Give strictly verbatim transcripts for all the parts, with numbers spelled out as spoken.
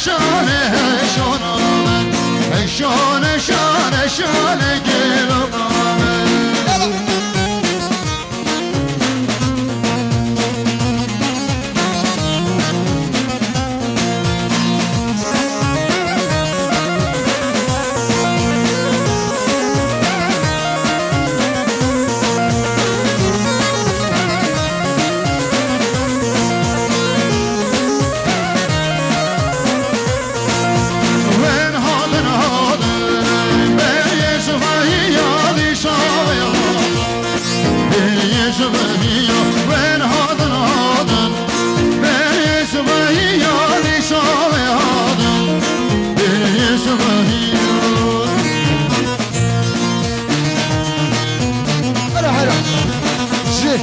Şane heşona me, heşone şane şane gelo me. Wen hadin hadin, beyê ji vahî ya dîşa ya. Beyê ji vahî ya, wen hadin hadin, beyê ji vahî ya dîşa ya hadin. Beyê ji vahî ya. Hera, hera. Jê.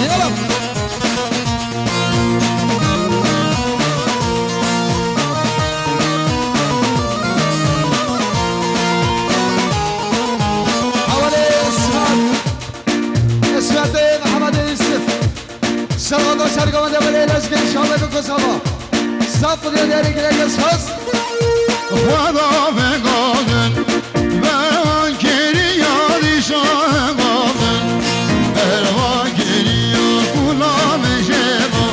Yala. Hawalê Ismet. Ismetê Mehemedê Yusuf. Serhada sergavende belê lezgên şamet û kozava. Saf diye deri girek esas. Xweda vegodin, berwan kiriya dîşa vegodin. Berwan kiriya kula me jebo.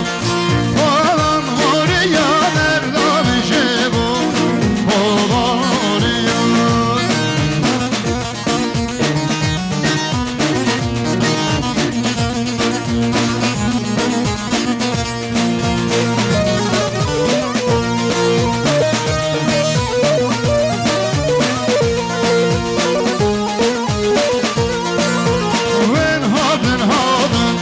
Xwadan xoriya derda me jebo. Xwadan xoriya. Wen hadin hadin,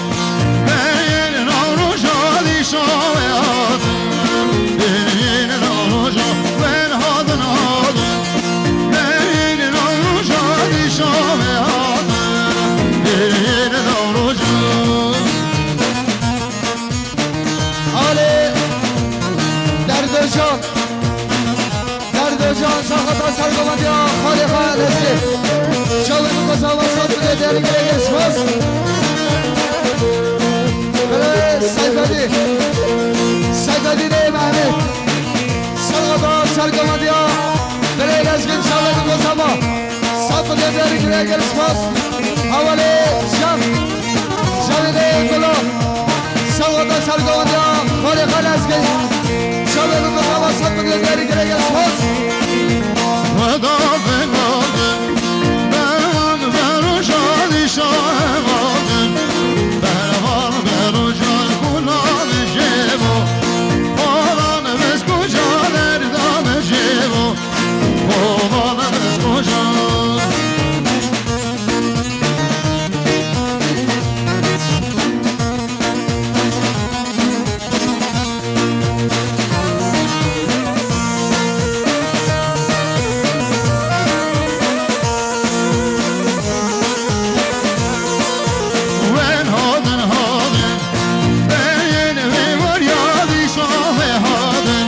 beyên Newroja dîşa wê hadin. Beyên Newroja, wen hadin hadin, beyên Newroja dîşa wê hadin. Beyên Newroja. Alê Derdojan. Derdojan, saxata sergovendiya xalê xwe lezgê. Çawên û qezava sat bide, deri girek esmas. Belê Seyfedî. Seyfedî nê Mehmet. Saxata sergovendiya belê lezgên çawên û qezava. Sat bide, deri girek esmas. Hawalê Jan. Janê Gulo. Sewata sergovendiya xalê xwe lezgê. Çavê min bi xewa sed milyon dêrî girêgê spas. Xweda vêgodin, berwan beroja dîşa hegodin. Berwan beroja kula vejêbo. Xwadan vez kuca derda vejêbo. Xwadan vez kuca. Wen hadin hadin, beyên vê warya dîsa vê hadin.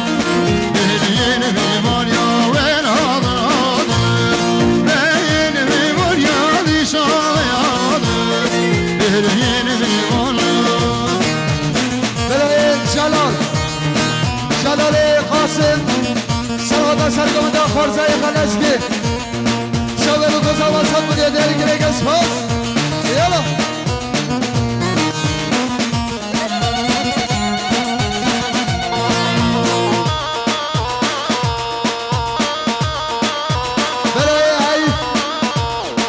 Bêriyên vî van ya wen hadin hadin. Bêriyên vî van ya dîsa hadin. Bêriyên vî van ya. Belê Celal. Celalê Qasim. Serhada sergovenda xwarzayê xwe lezgê. Şevê bi goza wesat bidê dêrî girêke spas. Yala. Belê Eyf,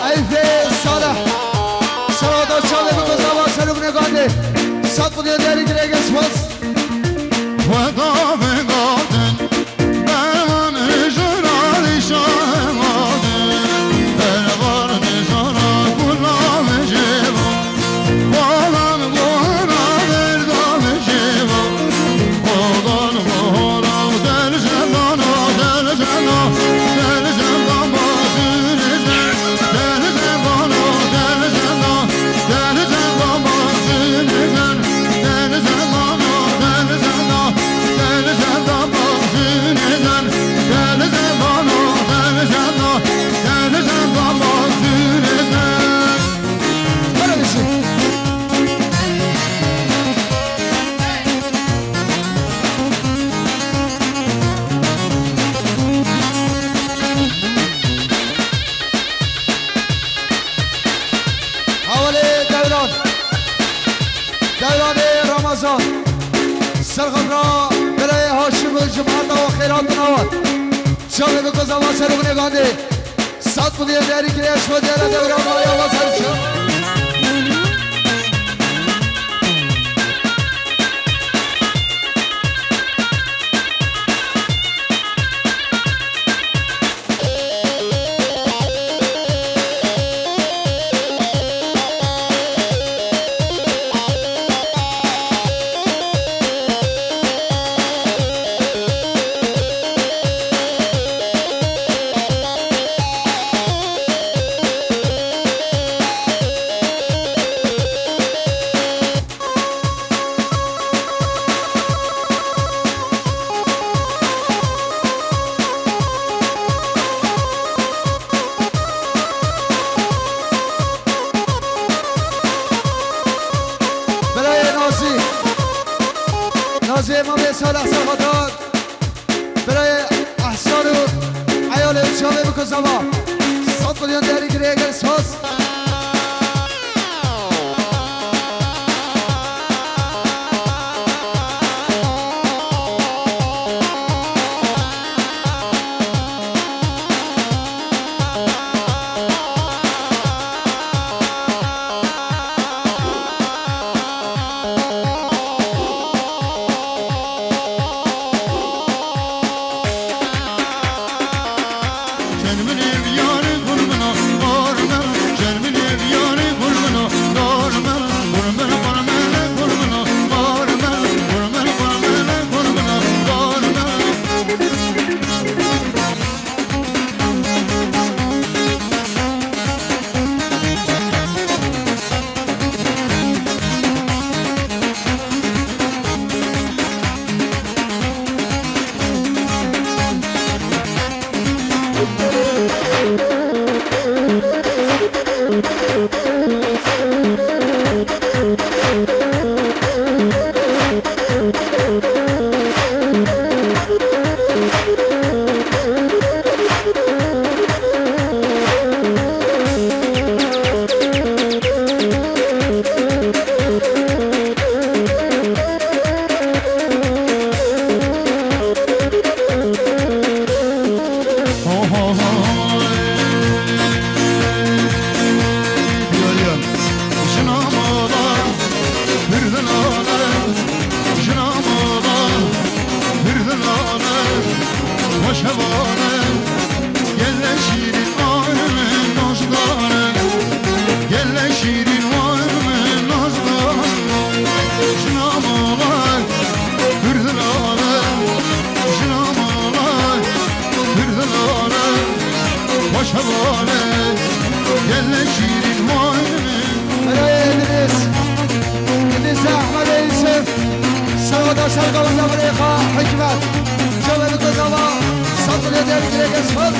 Eyfê Salih. Serhada çavê bi goza wa serû binê gandê. Sat bidê dêrî girêke spas. Xweda vegodin, berwan hijra dîşa hegodin. Berwan hijra kula vejêbo. Xwadan gohara derda vejêbo. Xwadan gohara del zendana, del zenda, del zenda mazin zen. Del zendana, del zenda, del zenda mazin zen. Del zendana, del zenda, del zenda Serxwe bira, birayê Haşim û cemaeta wan xêr hatin awan. Çavê biko zava ser û binê gandê. Sed milyon diyarî kirê eşma diyara devra maya wa ser çav. Birayê Nazî, Nazî Emamê Salih Serxatan, birayê Ehsan û eyalê çavê biko zava. Sed milyon diyarî kirê gel saz. Birayê Deniz, Deniz Ehmedê Yusuf, serwada ser gavenda birê xwe Hikmet. Çavê biko zava, sed milyon diyarî kirê gel saz.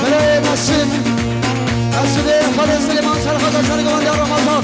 Belê Mesîd, Mesîdê Xalê Silêman Serxata Sergavandê Ramazan.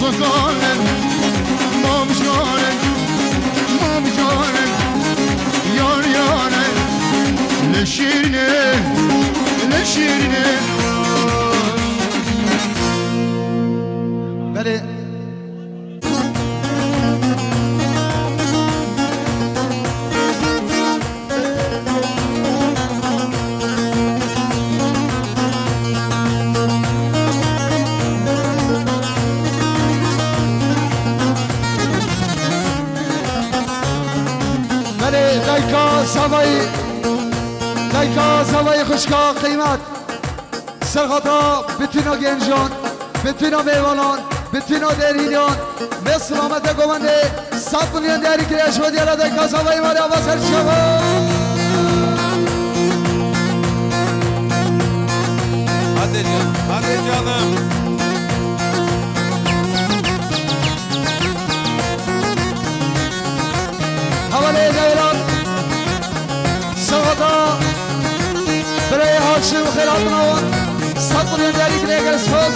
Zozakane, mamşane, mamşane, yar yare, leşirine, leşirine. Belê. Belê, dayka Zavayî, dayka Zavayî xwişka qîmet. Serxata bitîna gencan, bitîna mêvanan, bitîna derhînan, me silamete govendê, sed milyon diyarî kiriye ji bo diyara dayka Zavayî Mare Ava ser çava. Hadi canım, hadi canım. Hevalê Geyran, Sexda, birayê Hacî. Şiv xêr hatina wan. Sed milyon diyarî kirê gel soz.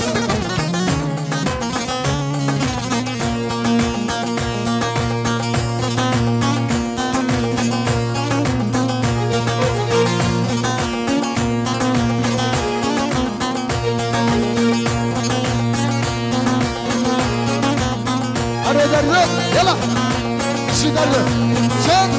Ero derdi, yala. Şi derdi. Çal.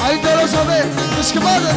Ay dero sobe, kışkı vardı.